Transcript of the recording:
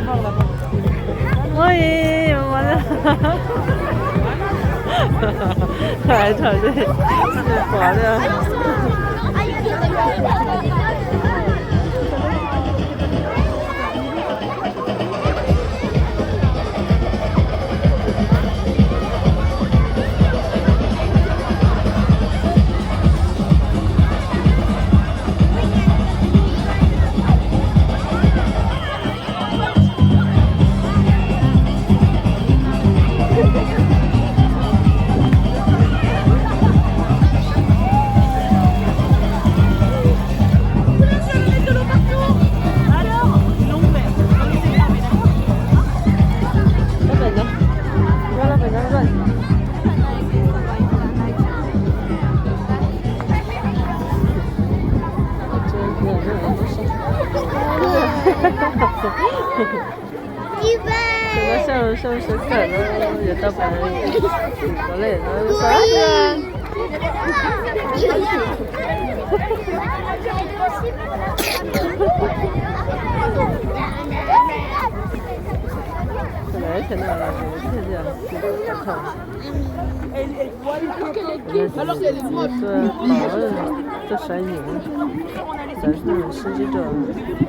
Ui, mas, thov, thov, pom li. Xyoo no xyoo sawv kawm no yuav tau pais tim Pov Lem no xwb. Lawv thaum no los thiaj li thaum tuaj pom, tuaj saib nyiam, ntawd sib ntsib dua.